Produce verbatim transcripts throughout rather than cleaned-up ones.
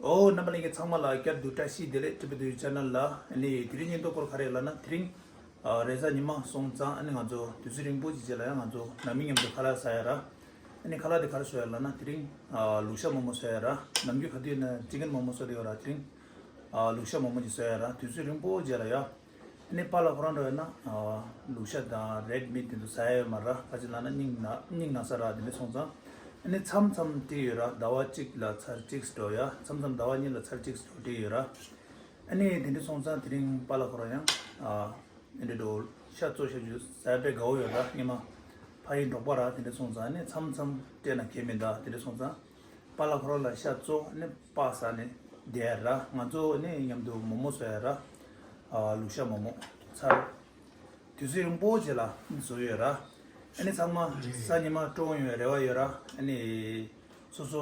ཨོ། རྣམ་པ་ལྷན་རྒྱས་ཚང་མ་ལ་བསྐྱར་དུ་བཀྲ་ཤིས་བདེ་ལེགས། ཊི་བི་ཌི་ཆེ་ནལ་ལ། ཨ་ནི་དེ་རིང་སྙིང་སྟོབས་སྐོར་ག་རེ་ལབ་ན། དེ་རིང་ཨ་རེས་གཟའ་ཉི་མ་སོང་ཙང་། ཨ་ནི་ང་ཚོ་དུས་ཚོད་རིང་པོ་ཞིག་རྗེས་ལ་ཡང་ང་ཚོ་ནང་མི་མཉམ་དུ་ཁ་ལག་ཟ་ཡ་ར། ཨ་ནི་ཁ་ལག་དེ་ག་རེ་བཟོ་ཡ་ལབ་ན། དེ་རིང་ཨ་ལུག་ཤ་མོག་མོག་བཟོ་ཡ་ར། ནམ་རྒྱུན་ག་དུས་ན་ཅི་ཀན་མོག་མོག་བཟོ་དེ་ཡོད་ར། དེ་རིང་ཨ་ལུག་ཤ་མོག་མོག་ཅིག་བཟོ་ཡ་ར། དུས་ཚོད་རིང་པོ་རྗེས་ལ་ཡ། ཨ་ནི་པཱ་ལགས་ཁོ་རང་འགྲོ་ཡོད་ན་ཨ་ལུག་ཤ་དང་རེཌ་མིཊ་དེ་ཚོ་ཟ་ཡ་ཡོད་མ་ར། ག་ཅི་ལབ་ན་སྙིང་ན་སྙིང་ན་ཚ་ར་དེ་འདྲ་སོང་ཙང་། ཨ་ནི་མཚམས་མཚམས་སྤྲད་ཡོད་ར། ཟླ་བ་གཅིག་ལ་ཚར་གཅིག་འགྲོ་ཡ། མཚམས་མཚམས་ཟླ་བ་གཉིས་ལ་ཚར་གཅིག་འགྲོ་སྤྲད་ཡོད་ར། ཨ་ནི་དེ་འདྲ་སོང་ཙང་དེ་རིང་པཱ་ལགས་ཁོ་རང་ཡང་ཨ་ཨེ་འདྲ་འགྲོ་ཤ་བཙོ་ཤ་ཞུ་ཟ་ཡ་དཔེ་དགའ་བོ་ཡོད་ར། སྔོན་མ་ཕ་ཡི་འབྲོག་པ་ར་དེ་འདྲ་སོང་ཙང་། ཨ་ནི་མཚམས་མཚམས་སྤྲད་ན་ཁྱད་མེད་ད། དེ་འདྲ་སོང་ཙང་པཱ་ལགས་ཁོ་རང་ལ་ཤ་བཙོ་ནས་པགས་ཟ་ནས་བསྡད་ར། ང་ཚོ་ནི་མཉམ་དུ་མོག་མོག་བཟོ་ཡ་ར། ཨ་ལུག་ཤ་མོག་མོག་ཚར། དུས་ཚོད་རིང་པོ་རྗེས་ལ་བཟོ་ཡོད་ར། ཨ་ནི་ཚང་མ་གཟའ་ཉི་མ་སྤྲོ་ཡོང་བའི་རེ་བ་ཡོད་ར། ཨ་ནི་སོ་སོ་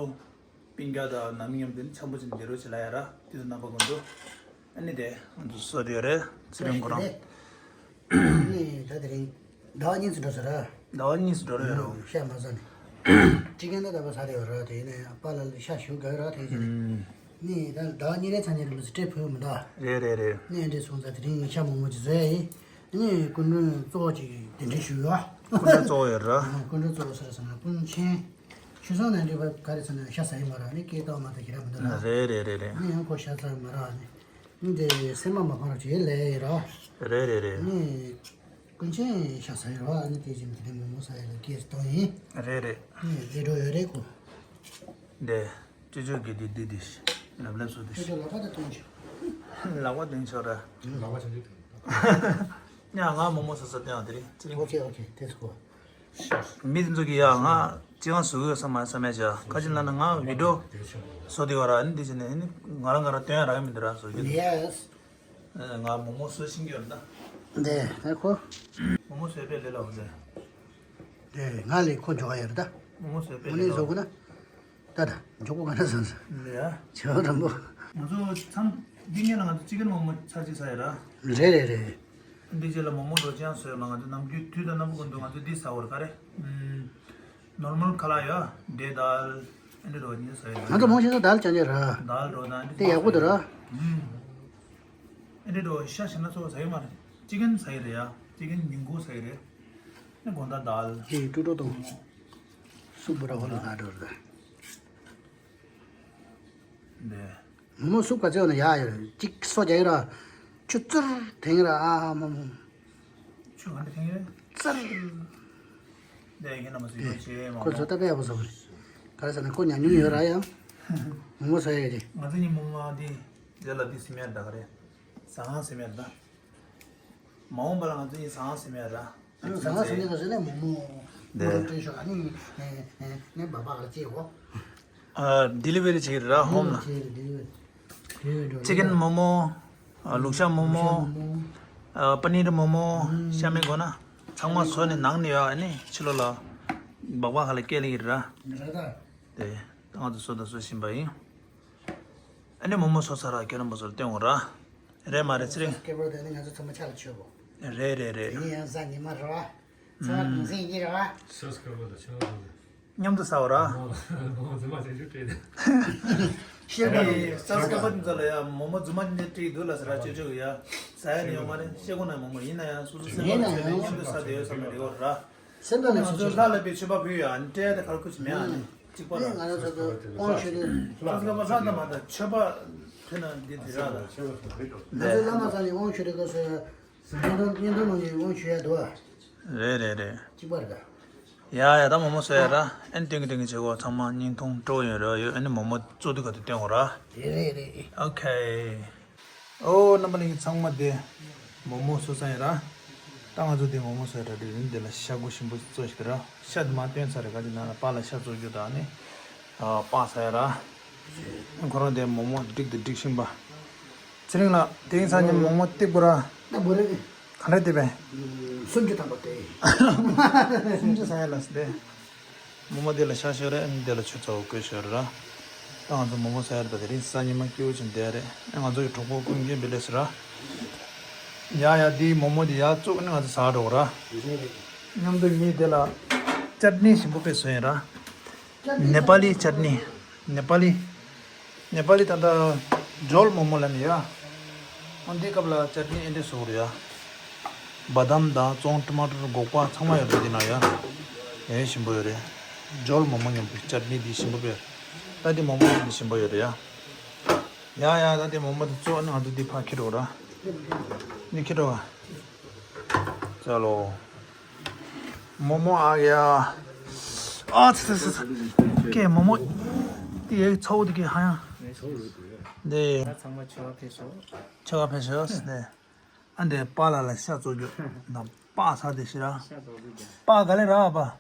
སྤུན་ཀྱག་དང་ནང་མི་མཉམ་དུ་ནི་འཆམ་པོ་བྱས་ནས་བསྡད་རོགས་བྱེད་ལབ་ཡ་ར། དུས་ཚོད་རྣམ་པ་ཀུན་ཏུ། ཨ་ནི་དེ་ང་ཚོ་བཟོ་དེ་ཡོད་རེད། ཚེ་རིང་ཁོ་རང་། ནི་ད་དེ་རིང་ཟླ་བ་གཉིས་སུ་འགྲོ་ཟེར་ར། ཟླ་བ་གཉིས་སུ་འགྲོ་རེད་རོ། ཤ་མ་ཟ་ནས། ཅི་ཀན་ད་ད་བ་ཟ་རེད་བ་ར། དེ་ནས་པཱ་ལགས་ལ་ཤ་ཞུ་དགའ་ར་དེ་ཟེར། ནི་ད་ཟླ་བ་གཉིས་རེ་ཚ་ཉེ་རེ་མི་སུ་སྤྲད་ཕུལ་མི་འདུག་རེད་རེད་རེད། ནི་འདྲས་སོང་ཙང་དེ་རིང་ཤ་མོག་མོག་ཅིག་བཟོས་ཡིན། ནི་སྐུ་མགྲོན་གཙོ་བོ་ཅིག་གདན་འདྲེན་ཞུ་ཡོད། སྐུ་མགྲོན་གཙོ་བོ་ཡོད་ར། སྐུ་མགྲོན་གཙོ་བོ་ཟེར་ཟེར་ན་ཀུན་མཁྱེན། ཆུ་བཟང་ནང་འདྲེས་པ་ག་རེ་ཟེར་ན་ཤ་ཟ་ཡི་མ་ར། ནི་སྐད་བཏང་མ་ཐག་གི་ར་མི་འདུག་ར། རེད་རེད་རེད་རེད། ནི་ཡང་ཁོ་ཤ་ཟ་ཡི་མ་ར། ནི་འདི་སེམས་པ་མ་ཕངས་རོགས་བྱེད་ལས་ར། རེད་རེད་རེད། ནི་ཀུན་མཁྱེན་ཤ་ཟ་ཡི་ར། ནི་དེ་བཞིན་དེ་མོག་མོག་ཟ་ཡི་ལ་སྐད་བཏང་ཡིན། རེད་རེད། ནི་ཨེ་འགྲོ་ཡོད་རེད་ཁོ། འདི་ཅོ་ཅོ་གི་འདི་འདི་འདི་ལབ་ལབ་སོ་འདི། ཅོ་ཅོ་ལག་པ་ད་སྟོན་ཆོག་ལག་པ་སྟོན་ཆོག་ར། ལག་པ་ཆ་ཆུ་ཐོན། ཡ་ང་མོག་མོག་ཟ་ས་སྟོན་ཡང་དེ་རིང་། ཨོ་ཁེ་ཨོ་ཁེ། དེ་ཚོ་མི་དེ་ཚོ་གི་ཡ་ང་ཅི་གང་བཟོ་གི་ཡོད་ས་མ་ས་མེད་ཅག་ག་ཅི་ལབ་ན་ང་བི་ཌིའོ་བཟོ་དེ་བ་ར། ནི་དེ་བྱས་ནས་ནི་ང་རང་ང་རང་སྟོན་ཡ་རག་གི་མི་འདུག་ར། བཟོ་རྒྱུ་ཡེས། ང་མོག་མོག་བཟོ་ཤེས་ཀྱི་ཡོད་ད། འདི་ཧེ་ཁོ། མོག་མོག་བཟོས་པས་ལས་སླ་བོ་ཟེར། འདི་ང་ལས་ཁོ་མགྱོགས་ཡོད་ད། མོག་མོག་བཟོས་པས་མོག་ལས་ནི་བཟོ་དགོས་ན། ད་ད་མགྱོགས་པོ་ག་འདྲ་བཟོ་ཟེར། འདི་ཡ། བྱེད་པ་རང་པོ། ང་ཚོ་མཚམས་འདི་ངེད་ལ་ང་ཚོ་ཅི་ཀན་མོག་མོག་ཚར་གཅིག་ཟ་ཡ་ར། རེད་རེད་རེད། འདི་རྗེས་ལ་མོག་མོག་འགྲོ་ཅི་ཡང་བཟོས་ལ། ང་ཚོ་ནམ་རྒྱུན་དུས་དང་རྣམ་པ་ཀུན་ཏུ་ང་ཚོ་འདི་ཟ་བར་ག་རེ། ནོར་མལ་ཁ་ལག་ཡ། འབྲས་དཱལ། ཨ་འདྲ་འགྲོ་ཅི་ཟ་ཡ་ར། ང་ཚོ་མང་ཆེ་ས་དཱལ་ཅང་ཅེ་ར། དཱལ་འགྲོ་དང་དེ་ཡག་པོ་འདུག་ར། ཨ་འདྲ་འགྲོ་ཤ་ཞིམ་ན་ཚོ་ཟ་ཡི་མ་རེད། ཅི་ཀན་ཟ་ཡི་རེད་ཡ། ཅི་ཀན་ཉིན་གུང་ཟ་ཡི་རེད། ཨ་དགོང་དག་དཱལ། ཅི་ཀྲུ་ཀྲུ་དང་། སུབ་བུ་ར་བ་ལ་ལ་འགྲོ་ར། འདི། མོག་མོག་སུབ་ག་ཚོད་ཡོད་ན་ཡག་ཡོད། གཅིག་སོ་རྒྱག་གི་ར། ཆུ་ཙིར་འཐེན་གི་ར། ཨ་མོག་མོག་ཆུ་ག་འདྲ་འཐེན་གི་རེད། ཙིར། འདི་ཡིན་ན་མ་ཟིན་ཡོད་ཆེ་མ་ཁོ་ཚོ་ལྟ་བས་ཡག་པོ་བཟོ་གི་རེད། ག་རེ་ཟེར་ན་ཁོ་ཉམས་མྱོང་ཡོད་ར་ཡ། མོག་མོག་ཟ་ཡ་གི། ང་ཚོ་གཉིས་མོག་མོག་འདི། འདི་ལ་འདི་ཟིན་ཡ་ད་ག་རེད། ཟ་ཁང་ཟིན་ཡ་ད། མ་འོངས་པ་ལ་ང་ཚོ་གཉིས་ཟ་ཁང་ཟིན་ཡ་ར། ཨ་ནི་ཟ་ཁང་ཟིན་ནས་ག་ཟེར་ནས་མོག་མོག་མོག་མོག་སྤྲད་ཤོག་ཨ་ནི་ངས་ངས་ངས་སྦག་སྦག་ལ་སྐྱེལ་གོ། ཨ། ཌི་ལི་ཝ་རི་བྱེད་ཀྱི་རེད་ར། ཧོམ་ལ། ཌི་ལི་ཝ་རི་བྱེད་ཀྱི་རེད། ཌི་ལི་ཝ་རི་འགྲོ་ཅི་ཀན་མོག་མོག་ཨ། ལུག་ཤ་མོག་མོག་ལུག་ཤ་མོག་མོག་ཨ། པ་ནིར་མོག་མོག་ཨ། ཤ་མེད་དགོས་ན། ཚང་མ་བཟོས་ནས་ནང་ནས་ཡོད། ཨ་ནི་ཕྱི་ལོགས་ལ་སྦག་སྦག་ཁ་ལ་སྐྱེལ་གྱི་རེད་ར། རེད་ད། དེ་ད་ང་ཚོ་བཟོ་དང་བཟོ་བཞིན་པ་ཡིན། ཨ་ནི་མོག་མོག་བཟོ་ཚར་ར་ཁྱེད་རྣམ་པ་ཚོར་སྟོན་འོང་ར། རེད་མ་རེད་ཚེ་རིང་། སྐད་འབོད་དེ་ནི་ང་ཚོ་ཚང་མ་ཆ་ལ་ཆོད་པོ། རེད་རེད་རེད། དེ་ནི་ཡང་གཟའ་ཉི་མ་རེད་བ། ཚང་མ་གུང་སེང་གཉིས་རེད་བ། སོ་སྐད་འབོད་དང་ཆ་ལ་ཆོད་པོ། མཉམ་དུ་ཟ་བ་ར། མོག་མོག་རྫུན་མ་ཆེ་ཆུང་སྤྲད་དེ། ཤེས་གི་ས་སྐད་པ་འདི་ཚོ་ལ་ཡ་མོག་མོག་རྫུན་མ་འདི་སྤྲད་འདུག་ལ་ཟེར་ར། ཆོད་ཆོད་ཡ། ཟ་ཡ་ནི་ཡོད་མ་རེད། ཤེས་གོ་ན་མོག་མོག་ཡིན་ན་ཡང་སོ་སོ་སེམས་པ་ལ་ཚེ་རིང་མཉམ་དུ་ཟ་བསྡད་ཡོད་བསམ་ནས་རེད་བ་ར། སེམས་པ་ལ་ང་ཚོ་ལྷ་ལ་པའི་མཆོད་པ་ཕུལ་ཡ། ཨ་ནི་སྤྲད་ཡ་དེ་གར་ཁུ་ཅི་མེད། ཨ་ནི་གཅིག་པ་ལ། ང་ཚོ་དབང་ཞུ་དེ། ལྷ་ལ་པའི་མཆོད་པ་ལྷ་དང་མ་དང་མཆོད་པ་ཕུལ་ན་འདི་དེ་ར་ལ། ང་ཚོ་བླ་མ་ཚང་ནས་དབང་ཞུ་དེ་ག་ཚོད། བརྙན་ཐུང་བརྙན་ཐུང་ནང་ནས་དབང་ཞུ་ཡ་འདུག་ཨ། རེད་རེད་རེད། གཅིག་པ་རེད་ད། ཡ་ཡ། ད་མོག་མོག་བཟོ་ཡ་ར། ཨ་ནི་སྟོན་གི་སྟོན་གི་བྱེད་གོ། ཚང་མ་བརྙན་ཐུང་སྤྲོ་ཡོད་ར་ཡོད། ཨ་ནི་མོག་མོག་བཟོ་དུས་ག་དུས་སྟོན་གོ་ར། རེད་རེད་རེད། ཨོ་ཁེ། ཨོ་རྣམ་པ་ལྷན་རྒྱས་ཚང་མ་དེ་མོག་མོག་བཟོ་ཚར་ཡིན་ར། ད་ང་ཚོ་དེ་མོག་མོག་བཟོ་ཡ་ར། དེ་རིང་དེ་ལ་ཤ་འགུ་ཞིམ་པོ་བཟོ་ཞིག་ར། ཤ་དེ་མ་སྟོན་ཚར་རེད། ག་ཅི་ན་ལ་པཱ་ལགས་ཤ་བཙོ་རྒྱུ་དང་ནི། ཨ། པཱ་ཟ་ཡ་ར། ཁོ་རང་དེ་མོག་མོག་སྒྲིག་དེ་སྒྲིག་བཞིན་པ། ཚེ་རིང་ལགས་དེ་རིང་སང་ཉིན་མོག་མོག་སྟེགས་པོ་ར། ད་བོ་རེད། ག་འདྲ་དེ་བས། སུམ་ཅུ་ཐམ་པ་སྟེ། སུམ་ཅུ་ཟ་ཡ་ལ་སྟེ། མོག་མོག་དེ་ལ་ཤ་ཤོར་རེད། ཨ་ནི་དེ་ལ་ཆུ་ཚ་བོ་བསྐོལ་ཤོར་ར། ད་ང་ཚོ་མོག་མོག་ཟ་ཡ་རེད། ད་དེ་རིང་གཟའ་ཉི་མ་སྐྱིད་པོ་བྱས་བསྡད་རེད། ཨ། ང་ཚོ་ཡི་གྲོགས་པོ་ཀུན་མཁྱེན་བེ་ལེ་སི་ར། ཡ་ཡ། དེའི་མོག་མོག་དེ་ཡར་བཙུགས་ནས་ང་ཚོ་ཟ་འགྲོ་གི་ར། མཉམ་དུ་ངས་དེ་ལ་ཅཊ་ནི་ཞིམ་པོ་དཔེ་བཟོས་ཡིན་ར། ནེ་པ་ལི་ཅཊ་ནི། ནེ་པ་ལི། ནེ་པ་ལི་ད་ལྟ་ཇོལ་མོག་མོག་ལབ་ནི་ཡ། ཨ་འདི་སྐབས་ལ་ཅར་ནི་ཨེ་འདྲས་བཟོ་དགོས་རེད་ཡ། བ་དམ་དང་བཙོང་ཊ་མ་ཊར་སྒོག་པ་ཚང་མ་ཡོད་རེད་འདི་ན་ཡ། ཡ་ཞིམ་པོ་ཡོད་རེད། ཇོལ་མོག་མོག་མཉམ་དུ་ཅར་ནི་འདི་ཞིམ་པོ་ཡོད། ད་འདི་མོག་མོག་འདི་ཞིམ་པོ་ཡོད་རེད་ཡ། ཡ་ཡ་ད་འདི་མོག་མོག་འདི་བཙོ་ཨ་ནི་ང་ཚོ་འདི་ཕར་ཁྱེར་འགྲོ་ར། འདི་ཁྱེར་འགྲོ་ག་ཅ་ལོ། མོག་མོག་ཨ་ཡ། ཨ་ཚ་ཚ་ཚ་ཚ། ཀེ་མོག་མོག་དེ་ཡའི་ཚ་བོ་དེ་ཀེ་ཧ་ཡང་། འདི། ཚང་མ་ཆོ་བ་ཕེབས་ཤོག་ཆོ་བ་ཕེབས་ཤོག་ནས། ཨ་འདི་པཱ་ལགས་ལ་ཤ་བཙོ་རྒྱུ་དང་པཱ་ཚ་དེ་ཤི་ར། ཤ་བཙོ་རྒྱུ་དང་། པཱ་ག་ལེ་ར་པཱ།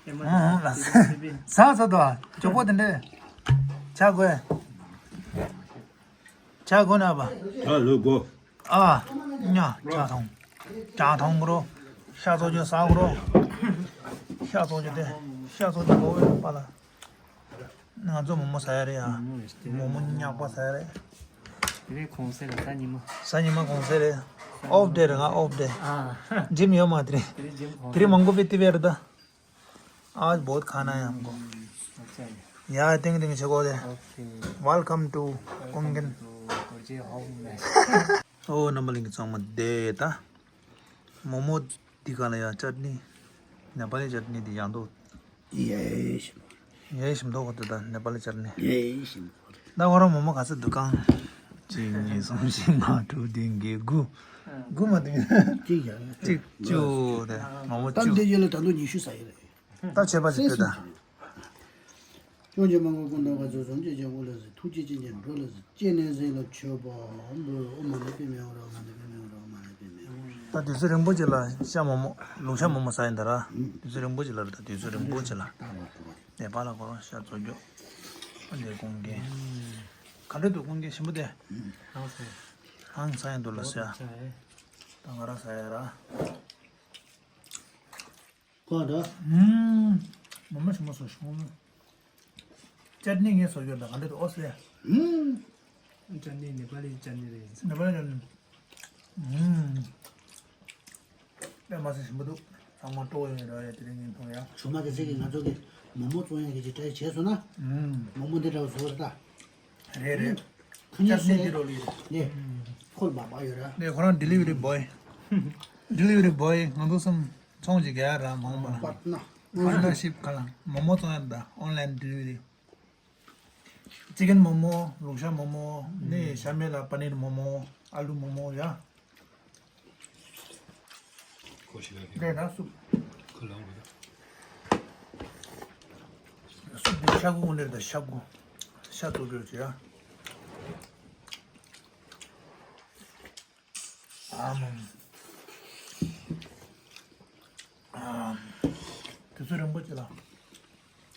ཨེ་མ་ཨང་ལ་ཟ་ཟ་དོ་ཇོ་པོ་དེ་འདྲས། ཆ་དགོས། ཆ་དགོས་ན་པཱ། ཆ་ལོ་དགོས། ཨ། ཉ། ཇ་ཐོང་། ཇ་ཐོང་གོ་རོ། ཤ་བཙོ་རྒྱུ་ཟ་གོ་རོ། ཤ་བཙོ་རྒྱུ་དེ། ཤ་བཙོ་རྒྱུ་གོ་བས་པཱ་ལགས། ང་ཚོ་མོག་མོག་ཟ་ཡ་རེད་ཡ། མོག་མོག་རྙག་པ་ཟ་ཡ་རེད། དེ་རིང་གུང་སེང་རེད་གཟའ་ཉི་མ། གཟའ་ཉི་མ་གུང་སེང་རེད། ཨོཕ་ཌེ་རེད་ང་ཨོཕ་ཌེ། ཨ། ཇིམ་ཡོད་མ་དེ་རིང་། དེ་རིང་ཇིམ་གུང་སེང་། དེ་རིང་མང་པོ་པི་ཏི་བེ་རེད་ད། आज बहुत खाना है हमको। अच्छा है। यहाँ टिंग टिंग छको दे। ओके। Welcome to कुंगन। तो गुरुजी होम में। ཨོ་རྣམ་པ་ལྷན་རྒྱས་ཚང་མ་བདེ་ད། མོག་མོག་འདི་ག་ལ་ཡ་ཅར་ནི། ནེ་པ་ལི་ཅར་ནི་འདི་ཡང་དོ། ཡེ་ཞིམ། ཡེ་ཞིམ་དོ་གོ་དེ་ད་ནེ་པ་ལི་ཅར་ནི། ཡེ་ཞིམ། ད་ཁོ་རང་མོག་མོག་ག་ཚོད་འདུག་གང་། གཅིག་གཉིས་གསུམ་བཞི་ལྔ་དྲུག་བདུན་བརྒྱད་དགུ། དགུ་མ་འདུག་གཅིག་ཡ། གཅིག་བཅུ་དེ་མོག་མོག་ད་བཅུ། འདི་ཡོད་ལ་ད་དུང་ཉི་ཤུ་ཟ་ཡི་རེད། ད་བྱས་པ་ཞིག་ལྟོས་དང་། སྐྱོང་བྱེད་མང་པོ་ཀུན་ཐོབ་ག་ཚོད་བཟུང་བྱེད་ཀྱང་དབུ་ལ་ཟེར་ཐུགས་རྗེ་ཅན་གྱི་འགྲོ་ལ་ཟེར་སྐྱེས་ནས་ཟེར་ལ་མཆོད་པ་འབུལ་ཨོ་མ་ཎི་པདྨེ་ཧཱུྃ་ར་ཨོ་མ་ཎི་པདྨེ་ཧཱུྃ་ར་ཨོ་མ་ཎི་པདྨེ་ཧཱུྃ། ད་དུས་ཚོད་རིང་པོ་ཅིག་ལ་ཤ་མོག་མོག་ལུག་ཤ་མོག་མོག་ཟ་ཡིན་ད་ར། དུས་ཚོད་རིང་པོ་ཅིག་ལ་རེད་ད་དུས་ཚོད་རིང་པོ་ཅིག་ལ། ནས་པ་ལ་གོ་ར་ཤ་བཙོ་རྒྱུ། ཨ་འདི་ཀུན་མཁྱེན། ག་འདྲ་འདུག་ཀུན་མཁྱེན་ཞིམ་པོ་དེ། ཧང་སང་། ཧང་སང་ཡིན་འདུག་ལ་ཟེར། ད་ང་ར་ཟ་ཡ་ར། ཁོ་ད། ཨུམ། མོག་མོག་ཞིམ་པོ་བཟོ་ཞིམ་པོ། ཅར་ནི་ངས་བཟོ་རྒྱུ་ད་ག་འདྲ་འདུག་ཨོ་ཟེར། ཨུམ། ཅར་ནི་ནེ་པ་ལི་ཅར་ནི་རེད། ནེ་པ་ལི་ཅར་ནི། ཨུམ། དཔེ་མ་སྲིད་ཞིམ་པོ་འདུག་ཚང་མ་སྤྲོ་ཡོང་ར་ཡ་དེ་རིང་ངས་མཐོང་ཡ། ཆུང་མ་གི་ཚིག་གིས་ང་ཚོ་གི་མོག་མོག་བཙོང་ཡ་གི་ཅིག་ཊ་རའི་བྱས་སོང་ན། ཨུམ། མོག་མོག་འདི་འདྲ་བ་བཟོ་ར་ད། རེད་རེད། ཁ་ཉིན་ཅར་ནི་སེ་འདི་རོ་ལི་རེད། ནས་ཁོལ་མ་པ་ཡོད་ར། ནས་ཁོ་རང་ཌི་ལི་ཝ་རི་བོའི། ཌི་ལི་ཝ་རི་བོའི་ང་ཚོ་གསུམ་ཚོང་ཅིག་རྒྱག་ར་མང་མང་། པར་ན། པར་ན་ཤིབ་ག་ལ་མོག་མོག་བཙོང་ཡ་ད་ཨོན་ལན་ཌི་ལི་ཝ་རི། ཅི་ཀན་མོག་མོག་ལུག་ཤ་མོག་མོག་ནས་ཤ་མེད་ལ་པ་ནིར་མོག་མོག་ཨ་ལུ་མོག་མོག་ཡ། ཁོ་ཞིག་ལ་རེད་ན་སུབ། ཁོ་ལང་དགོས་ད། སུབ་འདི་ཤ་ཁུ་འོ་ནེར་ད་ཤ་ཁུ། ཤ་བཙོ་རྒྱུར་བྱེད་ཡ། ཨམ། ཨམ། དུས་ཚོད་རིང་པོ་ཅིག་ལ།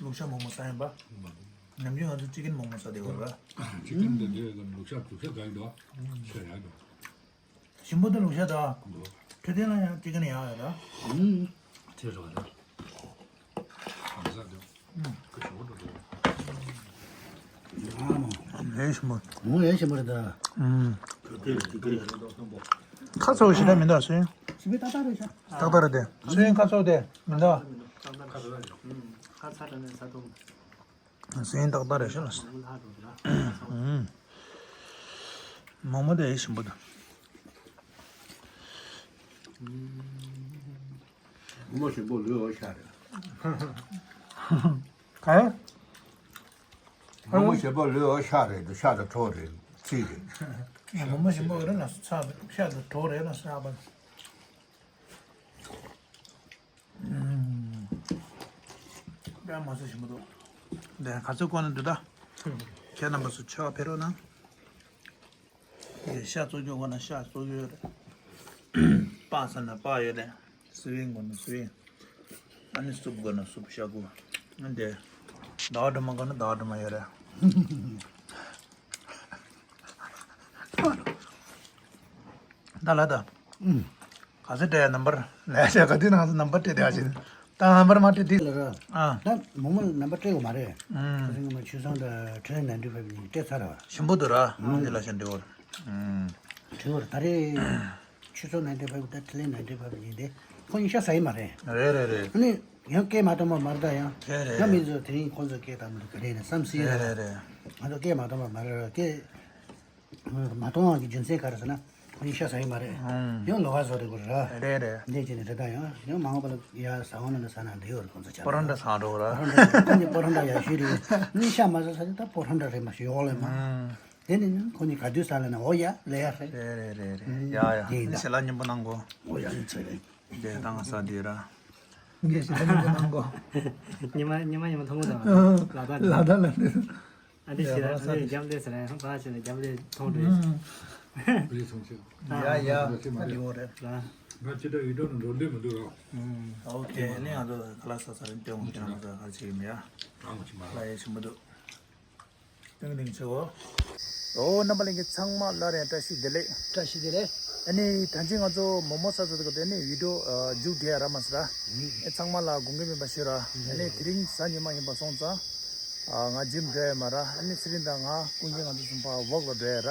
ལུག་ཤ་མོག་མོག་ཟ་ཡིན་པ། ནམ་རྒྱུན་ང་ཚོ་ཅི་ཀན་མོག་མོག་ཟ་བསྡད་ཡོད་ར། ཅི་ཀན་འདི་འདྲའི་ལུག་ཤ་ལུག་ཤ་དགའ་ཡི་འདུག་ཤ་ཡག་འདུག་ཞིམ་པོ་དང་ལུག་ཤ་དང་། འཕྲོད་བསྟེན་ལ་ཡང་ཅི་ཀན་ཡག་ཡོད་ར། ཨུམ། ཐེ་རོ་ར། གང་ཟག་འདུག་ཁུ་ཆུ་བོ་འགྲོ་འདུག་ཨ་མ། ལས་ཞིམ་པོ། ངོ་ལས་ཞིམ་པོ་རེད་ད། ཨུམ། ཁ་ཚོ་ཞེ་དྲག་མི་འདུག་སོན། ཞིམ་པོ་ཏག་ཏག་རེད་ཤག་ཏག་ཏག་རེད་དེ། སོན་ཁ་ཚོ་དེ་མི་འདུག་ཁ་ཚ་དྲགས་ནས་ཟ་ཐུབ། ཟིན་ཏག་ཏག་རེད་ཤག་ཨུམ། མོག་མོག་དེ་ཞིམ་པོ་འདུག་མོག་མོག་ཞིམ་པོ་ལོས་འོ་ཤ་རེད། ག་རེ། མོག་མོག་ཞིམ་པོ་ལོས་འོ་ཤ་རེད་འདུག་ཤ་དང་གྲོགས་རེད་ཚིག་རེད། མོག་མོག་ཞིམ་པོ་རེད་ལ་ཤ་དང་གྲོགས་རེད་ལ་ཤ་བ། ཨུམ། དཔེ་མ་སྲིད་ཞིམ་པོ་འདུག་དེ་ག་ཚོད་གོ་ན་འདུག་ད། ཁྱེད་རྣམ་པ་ཚོ་ཆེ་བ་ཕེབས་རོགས་གནང་། དེ་ཤ་བཙོ་རྒྱུ་གོ་ན་ཤ་བཙོ་རྒྱུ་རེད། སྤགས་ཟ་ན་སྤགས་ཡོད་རེད། སི་ཝིང་གོ་ན་སི་ཝིང་། ཨ་ནི་སུབ་གོ་ན་སུབ་ཤ་ཁུ། ཨ་ནི་དེ། ཟླ་བ་སྒྲོལ་མ་གོ་ན་ཟླ་བ་སྒྲོལ་མ་ཡོད་རེད། ད་ལ་ད། ཨུམ། ག་ཚོད་སྤྲད་ཡ་ནམ་བར་ལས་བྱ་ག་དུས་ནང་ཚོ་ནམ་བར་སྤྲད་བསྡད་ཡ་ཅིག་ད་ནམ་བར་མ་སྤྲད་དུས། ལ་ར། ཨ། ད་མོག་མོག་ནམ་བར་སྤྲད་དགོས་མ་རེད། ཨུམ། ཁ་སང་ང་ཆུ་སང་དང་ཁྲི་ལན་ནན་ཊི་ཕའིབ་གཉིས་སྤྲད་ཚར་བ། ཞིམ་པོ་འདུག་ར། ཨུམ། འདི་ལ་ཤ་འདྲི་བོར། ཨུམ། འདྲི་བོར་ད་རེས། ཆུ་སང་ནན་ཊི་ཕའིབ་དང་ཁྲི་ལན་ནན་ཊི་ཕའིབ་གཉིས་དེ་ཁོ་གཉིས་ཤ་ཟ་ཡི་མ་རེད། རེད་རེད་རེད། ཨ་ནི། ཡང་སྐད་མ་གཏོང་བ་མ་རེད་ད་ཡང་། དེ་རེད། ཡང་མི་ཚོ་དེ་རིང་ཁོང་ཚོ་སྐད་བཏང་མི་འདུག་ག་རེ་ནས་བསམ་སྲིད་རེད། རེད་རེད། ང་ཚོ་སྐད་མ་གཏོང་བ་མ་རེད། སྐད་མ་གཏོང་བ་གི་རྒྱུ་མཚན་ག་རེ་ཟེར་ན། ཁོ་གཉིས་ཤ་ཟ་ཡི་མ་རེད། ཨང་། ཡང་ལོགས་ཀ་བཟོ་རེད་གོ་ར། རེད་རེད། འདི་བྱས་ནས་རེད་ད་ཡང་། ཡང་མ་འོངས་པ་ལ་ཡ་ཟ་འོང་ན་ཟ་ན་འདི་ཡོད་རེད། ཁོང་ཚོ་ཆ་པོ་ར་འདྲ་ཟ་འགྲོ་ར། པོ་ར་འདྲ་ཁོ་གཉིས་པོ་ར་འདྲ་ཡ་ཤོས་རེད། གཉིས་ཤ་མ་ཟ་ས་ནི་ད་པོ་ར་འདྲ་རེད་མ་ཤི་ཡོག་ལས་མ། ཨང་། དེ་ནི་ཁོ་གཉིས་ག་དུས་ཟ་ལ་ན་འོ་ཡ་ལས་ཡ་རེད། རེད་རེད་རེད་རེད། ཡ་ཡ། དེ་ཡིན་ད། ངས་ཞལ་ལག་མཉེས་པོ་གནང་གོ། འོ་ཡ་ཡིན་ཚོད་རེད། དེ་ད་ང་ཟ་དེ་ར། ངས་ཞལ་ལག་མཉེས་པོ་གནང་གོ། ཉི་མ་ཉི་མ་ཉི་མ་མཐོང་གོ་ད། ལ་ད་ལ་ད་ལ་ད། ཨ་འདི་ཞེས་ཨ་འདི་རྒྱབ་ལས་ཟེར་ཡང་ཕ་ཆེ་ནས་རྒྱབ་ལས་མཐོང་འགྲོ་ཡིན། ཡ་ཡ་ད་ལི་འོ་རེད། ང་ཅི་ད་ཡིད་འགྲོ་ནས་འགྲོ་འདོད་མི་འདུག་རོགས། ཨོ་ཁེ་ནི་ང་ཚོ་ཁ་ལག་ཟ་ས་རེད། སྟོན་དགོས་ཁྱེད་རང་ཚོ་ག་རེ་བྱེད་ཀྱི་མེད་ཡ། ལ་ཡ་ཆེན་པོ་འདུག་ཏིང་ཏིང་ཆེ་བོ། ཨོ་རྣམ་པ་ལྷན་རྒྱས་ཚང་མ་སླར་ཡང་བཀྲ་ཤིས་བདེ་ལེགས། བཀྲ་ཤིས་བདེ་ལེགས། ཨ་ནི་ད་ཅི་ང་ཚོ་མོ་མོ་ཟ་ཚོ་དེ་ནི་བི་ཌིའོ་མཇུག་བསྒྲིལ་ཡ་ར་མ་ཟེར་ར། ཨེ་ཚང་མ་ལ་དགོངས་འགལ་མེད་པ་ཞུ་ར། ཨ་ནི་དེ་རིང་གཟའ་ཉི་མ་ཡིན་པ་སོང་ཙང་། ཨ་ང་ཇིམ་འགྲོ་ཡ་མ་ར། ཨ་ནི་ཚེ་རིང་དང་ང་ཀུན་མཁྱེན་ང་ཚོ་གསུམ་པ་ཝོག་ལ་འགྲོ་ཡ་ར།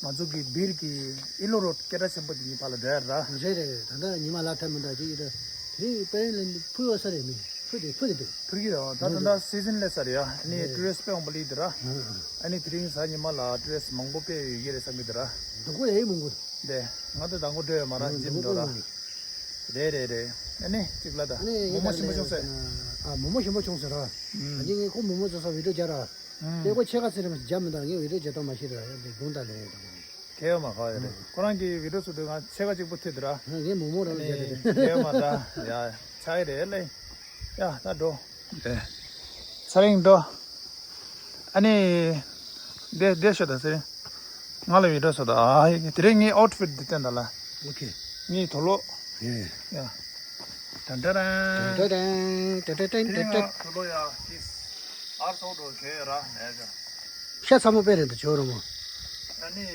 ང་ཚོ་གི་སྦིར་གི་ཨི་ལོ་རོ་སྐད་གྲགས་ཆེན་པོ་དེ་གཉིས་བར་ལ་འགྲོ་ཡ་ར། རེད་རེད་རེད། ད་ལྟ་ཉི་མ་ལ་ཐབས་མི་འདྲ་ཅིག་ཡོད་ར། དེ་པེ་རེན་ལ་ཕུ་བ་ས་རེད་མི་ཕུ་དེ་ཕུ་དེ་འདུག་ཕུ་གི་ར། ད་ད་ལྟ་སི་ཛིན་ལས་ས་རེད་ཡ། ཨ་ནི་ཊུ་རི་སི་པེ་འོང་པ་ལི་དེ་ར། ཨ་ནི་དེ་རིང་གཟའ་ཉི་མ་ལ་ཊུ་རི་སི་མང་པོ་དཔེ་ཡོད་ཀྱི་རེད་བསམ་གི་འདུག་ར། འདུག་གོ་ཡ་ཡི་མང་པོ། དེ་ང་ད་དང་པོ་འགྲོ་ཡོད་མ་ར། ཇིམ་འགྲོ་ར། རེད་རེད་རེད། ཨ་ནི་གཅིག་ལ་ད་མོ་མོ་ཞིམ་པོ་བྱུང་ཟེར། ཨ་མོ་མོ་ཞིམ་པོ་བྱུང་ཟེར་ར། ཨ་ནི་ངས་ཁོ་མོ་མོ་བཟོ་ས་བི་ཌིའོ་རྒྱག་ར། དེ་ཁོ་ཕྱེད་ཀ་ཚེ་རིང་རྒྱག་མི་འདུག་ངས་བི་ཌིའོ་རྒྱག་སྟངས་མ་ཤེས་ར། ཡ་དེ་དགོངས་དག་ལེ་རེད། ཁྱེད་མ་ཁ་ཡ་རེད། ཁོ་རང་གི་བི་ཌིའོ་བཟོ་དུས་ང་ཕྱེད་ཀ་གཅིག་པོ་ཐེབས་འདུག་ར། ངས་མོ་མོ་རང་ལ་རྒྱག་རེད། ཁྱེད་མ་ད་ཡ་ཆག་གི་རེད་ལེ། ཡ་ད་འགྲོ། དེ། ཚེ་རིང་འགྲོ། ཨ་ནི། དེ་དེ་ཤོད་ད་ཚེ་རིང་། ང་ལ་བི་ཌིའོ་བཟོ་ད། ཨ་ཡེ་དེ་རིང་ངའི་ཨའུ་ཊི་ཕིཊ་འདི་བསྟན་ད་ལ། ཨོ་ཁེ། ངའི་དུག་ལོག་ཡེ། ཡ། ཏན་ཏན་ཏན། ཏན་ཏན་ཏན་ཏན་ཏན། དུག་ལོག་ཡ་ཏིས། ཨར་སོག་འགྲོ་གེ་ར་ནས་ཀྱང་། ཤ་ཚ་མོ་པེ་རེད་འདུག་ཇོ་རོ་མོ། ཨ་ནི།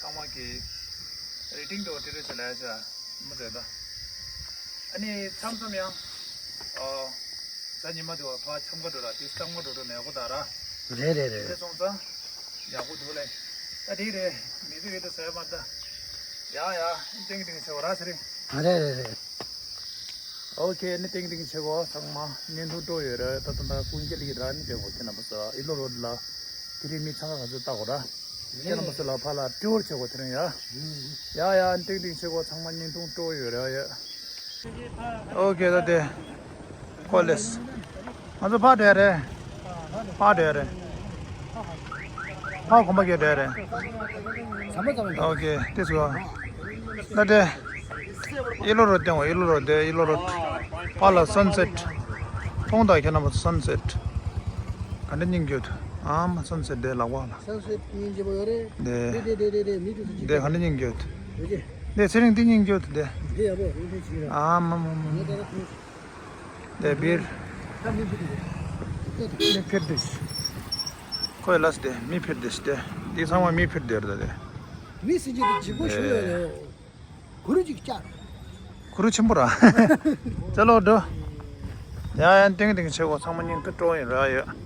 ཚང་མ་གི། རི་ཏིང་དུ་ཏི་རི་ཆ་ལས་ཆ། མོ་རེད་ད། ཨ་ནི་མཚམས་མཚམས་ཡང་། ཨོ། གཟའ་ཉི་མ་དུ་བ་ཕ་འཆམ་ག་འགྲོ་ར་དེ་འཆམ་ག་འགྲོ་འགྲོ་ནས་གོ་ད་ར། རེད་རེད་རེད། དེ་སོང་ཙང་། ཡག་པོ་འདུག་ལེ། ད་དེ་རེད། མི་ཚེ་གི་དུ་ཟེར་མ་ད། ཡ་ཡ། ཏིང་ཏིང་ཆེ་བ་ར་ཟེར། ཨ་རེད་རེད་རེད། ཨོ་ཁེ་ནི་ཏིང་ཏིང་ཆེ་བ་ཚང་མ་བརྙན་ཐུང་སྤྲོ་ཡོད་རེད། ད་ད་ད་ཀུན་ཀྱི་ལི་ར་ནི་དེ་གོ་ཁྱེད་རྣམ་པ་ཚོ་ཨི་ལོ་རོ་ལ། དེ་རིང་མི་ཚང་ག་ག་ཚོད་ལྟ་གོ་ར། ཁྱེད་རྣམ་པ་ཚོ་ལ་ཕ་ལ་ཊུར་བྱེད་དགོས་དེ་རིང་ཡ། ཡ་ཡ་ཏིང་ཏིང་ཆེ་གོ་ཚང་མ་བརྙན་ཐུང་སྤྲོ་ཡོད་རེད་ཡ། ཨོ་ཁེ་ད་དེ། ཁོ་ལེས། ང་ཚོ་ཕ་འགྲོ་ཡ་རེད། ཕ་འགྲོ་ཡ་རེད། ཕ་གོམ་པ་གེ་འགྲོ་ཡ་རེད། ཨོ་ཁེ་དེ་སུ། ད་དེ། ཨི་ལོ་རོ་ཏེ་ཨི་ལོ་རོ་དེ་ཨི་ལོ་རོ། ཕ་ལ་སན་སེཊ། མཐོང་དང་ཁྱེད་རྣམ་པ་སན་སེཊ། ག་འདྲ་སྙིང་རྗེ་འདུག་ཨ་མ་སན་སེཊ་དེ་ལག་པ་ལ། སན་སེཊ་སྙིང་རྗེ་པོ་ཡོད་རེད། དེ། དེ་དེ་དེ་དེ་དེ་མི་དེ་ཚོ་ཅིག་དེ་ག་འདྲ་སྙིང་རྗེ་འདུག་ཡོད་ཀྱི། དེ་ཚེ་རིང་དེ་སྙིང་རྗེ་འདུག་དེ། དེ་ཡག་པོ་རུང་ཐུང་ཅིག་ར། ཨ་མ་མ་མ་ངས་མ། ད་ལྟ་ཁོང་། དེ་སྦིར། ད་མི་ཕེབས་དུས། མི་ཕེབས་དུས། ཁོས་ལབ་སྟེ་མི་ཕེབས་དུས་དེ། དེ་ཚང་མ་མི་ཕེབས་དུས་རེད་ད་དེ། མི་སྲིད་ཀྱི་དེ་ལྗིད་པོ་ཞུ་ཡོད་རེད། གུ་རུ་ཅིག་བཅར། གུ་རུ་ཆེན་པོ་ར། ཅ་ལོ་འགྲོ། ཡ་ཡ་ཏིང་ཏིང་ཆེ་གོ་ཚང་མ་སྙིང་ཐུ་སྤྲོ་ཡིན་ར་ཡོད།